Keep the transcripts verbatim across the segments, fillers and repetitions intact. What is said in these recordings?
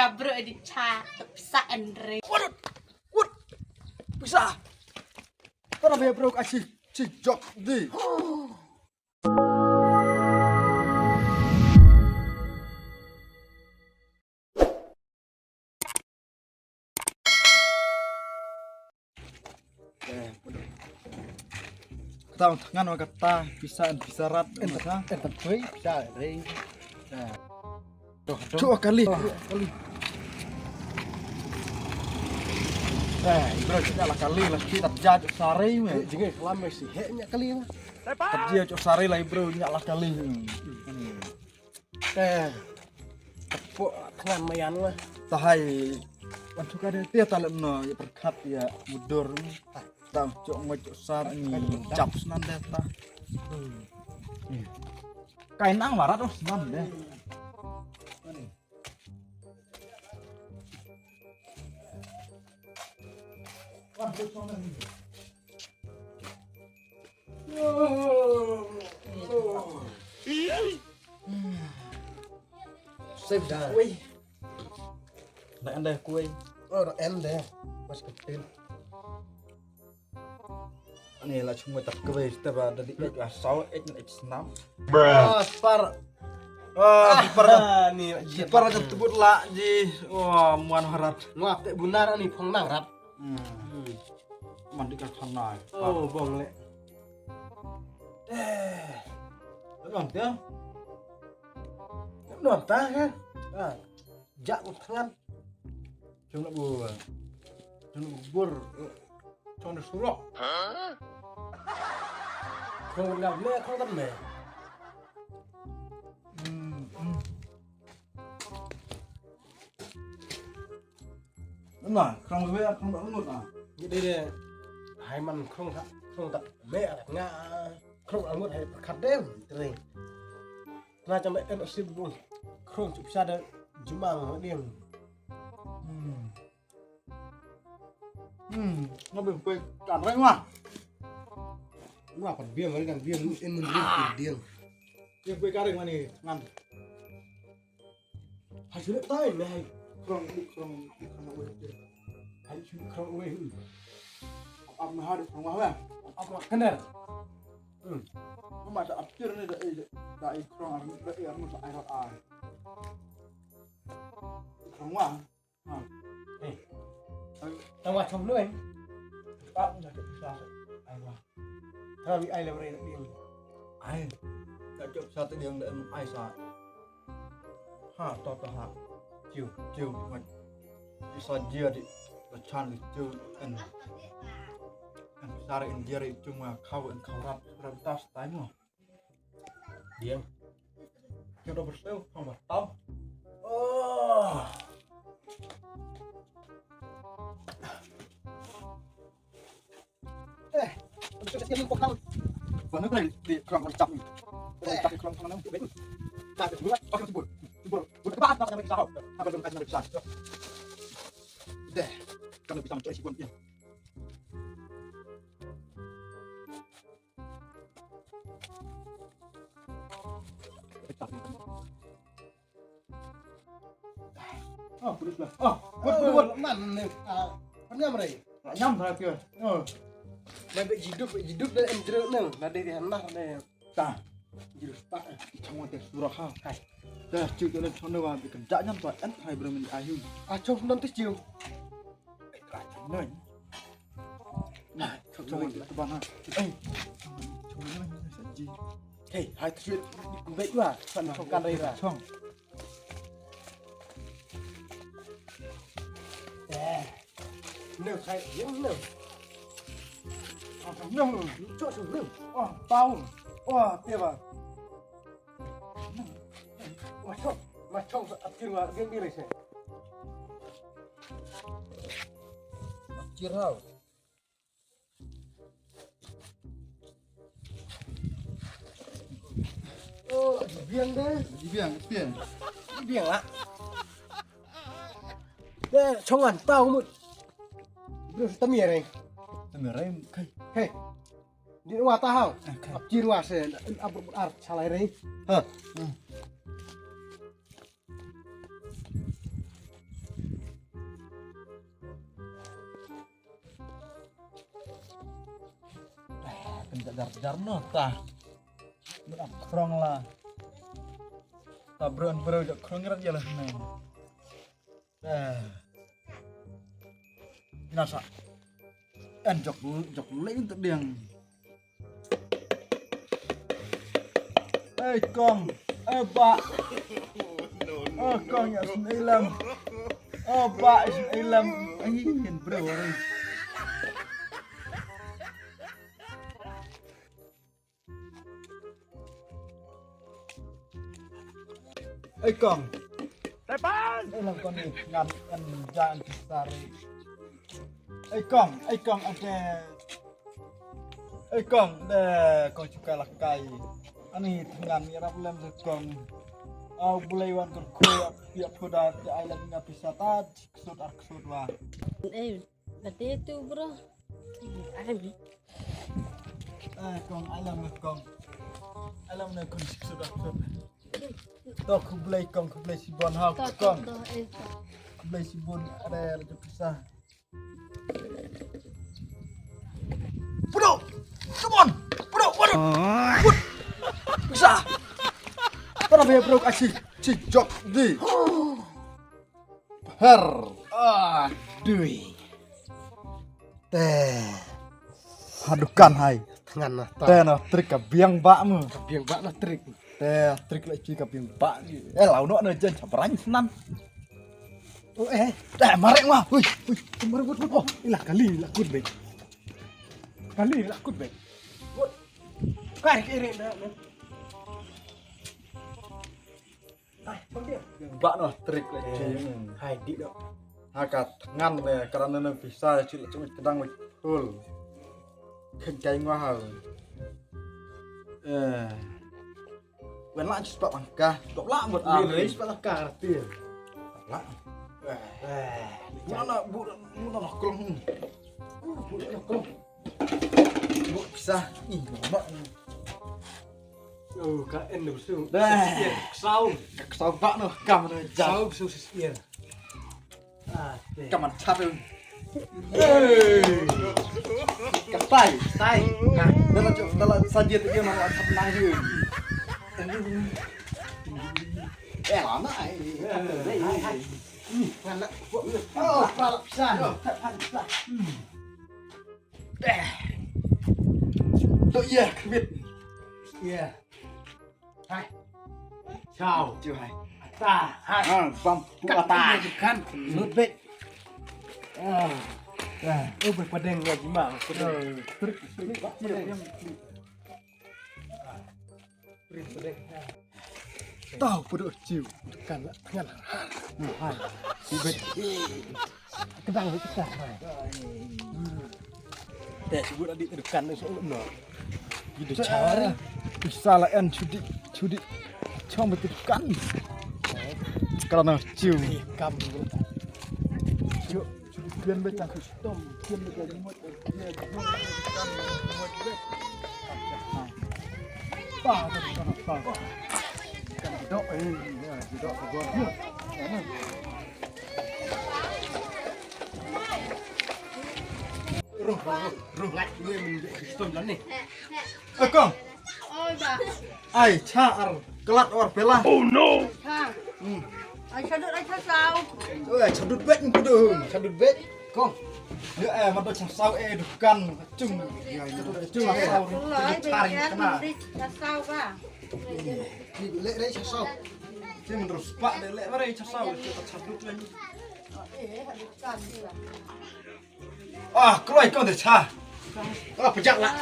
Bro, di cha, tepsa andre. Waduh, waduh, bisa. Para me bro, kasih cicok di. Tang ngan wa kata pisa en pisa rat en ta en ta pui pisa rei. Doh doh. Cuk kali. Eh, bro, kita lah kali lah kita jajuk sari me. Jingai kelam me si hek nyak kali mah. Tapi jajuk sari lah bro nyak lah kali. Te tepuk tangan mayan lah. Tahai. Wan suka de tia talem no ya perkat ya mudur. Tang cok ngoi cok sar ni cap senan de ta. Kai nang marat oh senan de. Save da. Wei. Nak anda kuai. Oh, nak anda. Mas kepil. Ani la chunga tak kawei step ada di ek la saw ek ek snam. Bruh. Ah, spar. Ah, spar. Ah, ni spar aja tebut la ji. Wah, muan harat. Ngap te bunar ani phong nang rap. Hmm. Man di ka khana. Oh, bong le. Eh. Bong te. Bong ta kan. Ah. Jak ko thngan. Jong na bur. Jong na bur. Jong na surok. Khong ngam ne khong tam ne. Hmm, hmm. Na, khong we khong da ngut ah. Ni de de. Hai man khong ta, khong ta me nga. Khong angut hai khat de. Tring. Tna chang da en sib bu. Khong chup sa da jumang ding. Hmm. Hmm, nga bim pui kan reng ma. Nga pat biang ri kan biang in mun ri biang. Bim pui kan reng ma ni ngan. Hai shu tai me hai. Krong di krong di krong we. Hai shu krong we. Ap ma hari krong wa. Ap ma kender. Hmm. Ma ta ap tir ni da i da i krong ar da i ar ma ai rat ai. Krong wa. Hey. Tang wa chom luen. Ap na ke sa. Ai wa. Tang wi ai le re ding. Ai. Ka chop sa te ding da ai sa. Ha to to ha. Chiu chiu. Sa jia di. La chan chiu en. En sa re en jia re chiu ma khau en khau rap rap tas tai mo. Diang. Kita bersel sama tau. Oh. Eh, kita sini kok tahu. Mana tadi di kerang kecap ni? Kecap di kerang mana? Tak ada buat. Pakai sebur. Sebur. Buat apa? Apa yang kita tahu? Apa yang kita tahu? Deh, kalau bisa mencari si Wan ya. Oh, putus lah. Oh, buat, buat, buat. Man ni. Ah, kan nyam rai. Nyam rai pia. Oh. Dah be jidup, jidup dah em jeruk nang. Dah deh dah nah dah. Ta. Jidup tak. Chong te surah ha. Hai. Dah cuy tu dah chong dah ke dak nyam tu en hai bermain ayu. Ah, chong nang tu ciu. Nah, chong, chong, chong, bang, ha. Eh, chong, chong, chong, chong, chong. Hei, hai tu, baik lah, kan, chong, kan, rai lah. Chong. Eh, no, hai, yang no. Ah, no. Chong, chong, no. Oh, tahu. Oh, tiba. Machong, machong, apir wa, geng dire se. Apir hau. Oh, biang deh. Biang, biang. Biang lah. Deh, chongan tau mut. Bro, tamiare. Tamiare, kai. Hey. Di wa ta hau. Ap jir wa se, ap ar chalai rei. Ha. Hmm. Kan ka jar jar noh ta. Bun ap krong la. Ta bro an bro jak krong rat ya lah nai. Eh. Ina sa. En jok jok lei untuk diang. Ei kong, ei ba. Oh kong ya sun ei lam. Oh ba sun ei lam. Ai hin bro ari. Ei kong. Tepan. Ei lam kong ni ngan en jan kisari. Ei kong, ei kong ade. Ei kong de kong chuka lakai. Ani thngan ni rap lem se kong. Au bulai wan kong koi ap piap koda te ai lem nga pisa ta. Ksut ar ksut wa. Ei, bade tu bro. Ai. Ai kong ai lem kong. Ai lem ne kong ksut ar ksut. To khublei kong khublei sibon ha kong. Khublei sibon are la pisa. Bro, come on. Bro, what? Pisa. Para be bro kasi si jok di. Her. Ah, dui. Te. Ha dukan hai. Thngan na ta. Te na trik ka biang ba mu. Ka biang ba na trik. Te trik la chi ka biang ba. Eh lau no na jen chabran nan. Oh eh. Te marek ma. Hui, hui, marek wut wut. Oh, ila kali ila kut be. Kali ila kut be. Wut. Kai ke re na. Ba no trik la chi. Hai di do. Ha ka thngan ne karana na pisa chi la chung kedang wei tul. Khen kai ngwa ha. Eh. Wen la chi spa bangka. Dok la mut a. Ni spa bangka arti. La. Eh. Muna bu muna la klong. Bu la klong. Bu pisa. Ih, mak. Oh, ka en du su. Dah. Ksau. Ksau ba no kam no jan. Ksau su sis ir. Ah, te. Kaman chat. Hey. Katai. Tai. Nah, dalam jok dalam saja tu dia nak chat nang tu. Eh, lama ai. Hai, hai. Ngan la. Oh, pala pisan. Oh, tak pala pisan. Eh. Tu iya, kebit. Iya. Hai. Ciao. Ciao hai. Ata, hai. Ah, bam, pu ata. Kan, lut bet. Ah. Ah. Oh, berpadeng lagi mah. Trik, trik, trik. Tau puduk ciu. Kan lah, kan lah. Hai. Sibet. Kedang kita hai. Te sibut adik tedukan tu seuh no. Gitu cara. Bisa lah en cudik, cudik. Cuma betul kan. Kerana ciu. Kam. Yuk. Pian beta custom, pian beta remote, dia remote kan remote beta. Pa tu kan pa. Kan dok eh, ya dok ke gua. Ya nah. Roh roh roh. Ngat gue min custom lah ni. Eh kong. Oi ba. Ai cha ar klat or pela. Oh no. Ha. Hmm. Ai chadut ai chasau. Oi chadut bet kudu. Chadut bet. Kong. Ya eh mata chasau eh dukan cung. Ya chadut cung chasau. Lai be kan di chasau ba. Ni le re chasau. Ni menurut pak de le re chasau kita chadut lagi. Eh dukan ni lah. Ah, kloi kong de cha. Ah, pejak lah.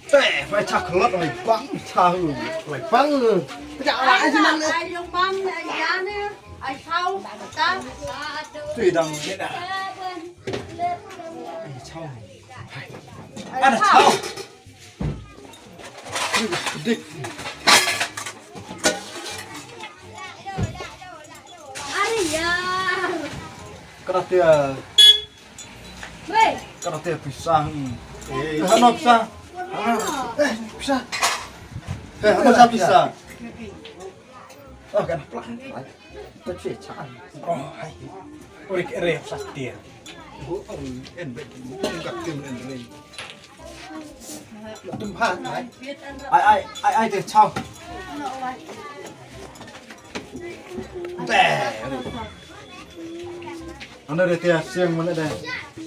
Te, pai cha klot oi bang cha hu. Oi bang. Pejak lah ai sinan. Ai yong bang ai ya ne. Ai chau ta. Tui dang de da. Ai chau. Ada chau. Dik. Are ya. Kena dia. Wei. Kena te pisa. Eh, ano pisa? Eh, pisa. Eh, ano sa pisa? Oh, kan plak. Ta che chan. Oh, hai. Ori ke re pisa te. Oh, en be. Ka tim en re. Tum pha. Ai, ai, ai, ai, te chau. Be. Anda de te siang mana de.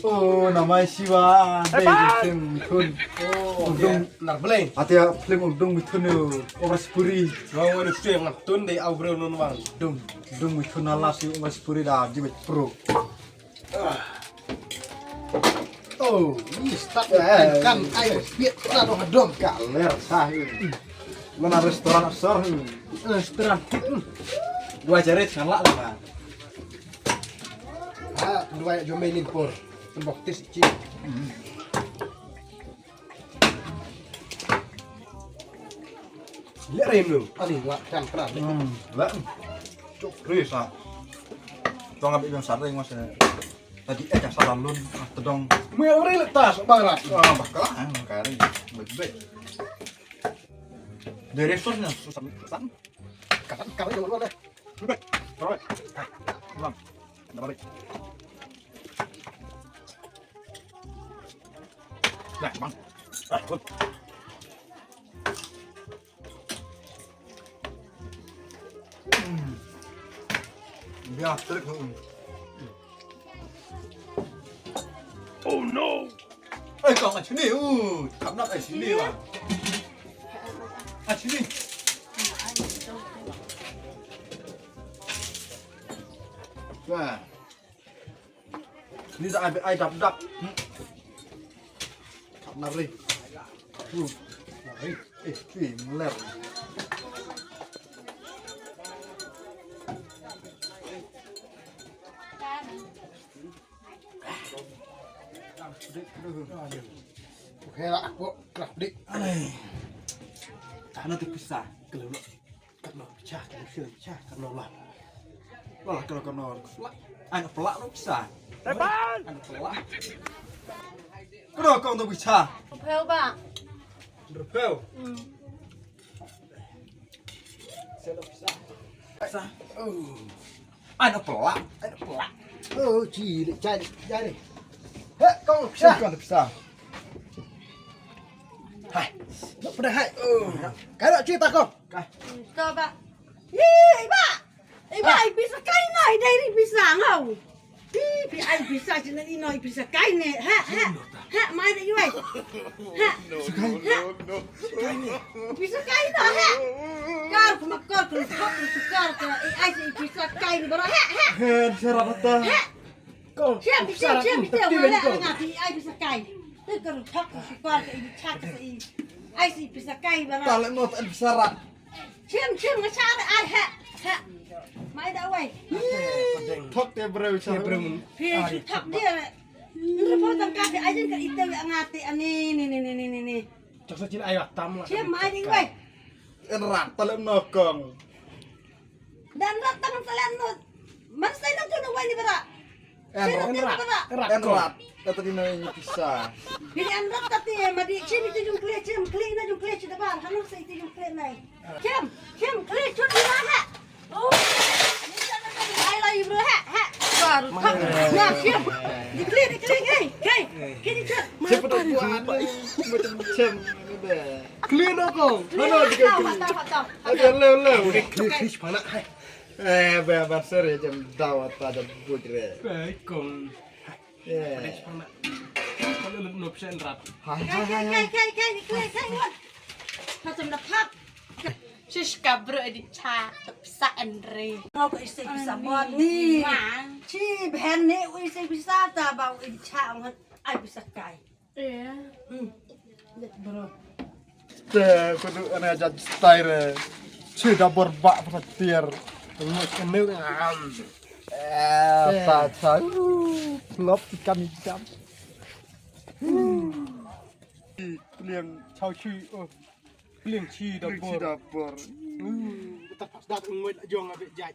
Oh, namai siwa. Dei, dei, siang mithun. Oh, undung nar belai. Ate film undung mithun yo. Obras puri. Ngau ngau siang mithun dei au breu non wang. Dung, dung mithun ala si obras puri da jiwet pro. Oh, ni start kan ai piet na dong dong. Kaler sah. Mana restoran asor. Restoran. Dua jari kan lah lah. Ha, dua jom main impor. Tembok tis ichi. Lek rim lu. Ani wak kan pernah. Hmm, lek. Cuk, ris ah. Tong abis yang satu yang masih. Tadi eh yang salah lun, ah, tedong. Mui ori letas barat. Ah, bakal ah, kari. Baik-baik. Dari sos nya susah, susah. Kapan kari yang mana? Baik. Alright. Ah, pulang. Dah balik. Nah, bang. Ah, good. Hmm. Biar terik, hmm. Oh no. Eh, kau macam ni, uh, tak nak kat sini lah. Kat sini. Wah. Ni dah ai, ai dap dap. Hmm. Kap nari. Hmm. Nari. Eh, cuy, meler. Oke lah, aku kerak dik. Aneh. Tanah tu pisah, kalau Kano pisa, kano pisa, kano lah. Lah, kano, kano lah. Ano pelak lo pisa. Tepan. Ano pelak. Kano kong to pisa. Rupeo ba. Rupeo. Hmm. Selo pisa. Pisa. Oh. Ano pelak. Ano pelak. Oh, cili, cili, cili. He, kong pisa. Kong pisa. Hai. Nak pernah hai. Oh. Kalau cerita kong. Ka. Ka ba. Ih, ba. Ih, ba, ah. Ai pisa kai na, ai dai ri pisa ngau. Ih, pi ai pisa jin ni no, ai pisa kai ne. Ha, ha. Ha, mai da iwai. Ha. Ha. Pisa kai na, ha. Kar kuma kar kuma kar kuma kar ka. Ai ai si pisa kai ni bara. Ha, ha. He, syarat ta. Ha. Kong. Siap, siap, siap, siap. Wala nga pi ai pisa kai. Kar kuma kar ka, ai pisa kai. Ai si pisa kai bara. Tale not ai pisa rat. Chim, chim, nga shah ai, ha, ha. Mai da wai. Thok te breu, te breu. Phi shu thok dia. Nra pho tang ka phi ai jin ka ite wi nga te ani ni ni ni ni ni ni. Chok sa chin ai wa tam la. Chim mai ding wai. En rat ta lem no kong. Dan rat tang sa lem no. Man sai no tu no wai ni bara. En rat, en rat. En rat. Kata di na ini pisa. Phi en rat kati ma di chim itu jong kle, chim kle na jong kle chi da bar. Hanu sa itu jong kle nai. Chim, chim kle chut di na ha. Oh. Ni sa na ka di ai la ibru ha, ha. Baru thak. Na chim. Di kle, di kle ngai. Kai. Kini chut. Cepat buat. Macam chim. Kle no kong. Hanu di kle. Ada lew lew. Kle kle chpana hai. Eh, ba ba sore jam dawa ta da bujre. Baik kong. Eh. Ada chpana. Kalau lu no psen rat. Hai hai hai. Kai kai kai kai kai. Macam da pap. Shish kabro di cha pisa andre. Ngau ko isi pisa bot ni. Chi bhen ni u isi pisa ta ba u di cha ngat ai pisa kai. Iya. Hmm. Bro. Te kudu ana jat style. Chi da bor ba pisa tier. Ngut kenu ngam. Eh, ta ta. Lop ikam ikam. Pliang chau chi. Oh. Pliang chi da bor. Pliang chi da bor. Hmm, ta pas dat ngoi la jong a be jai.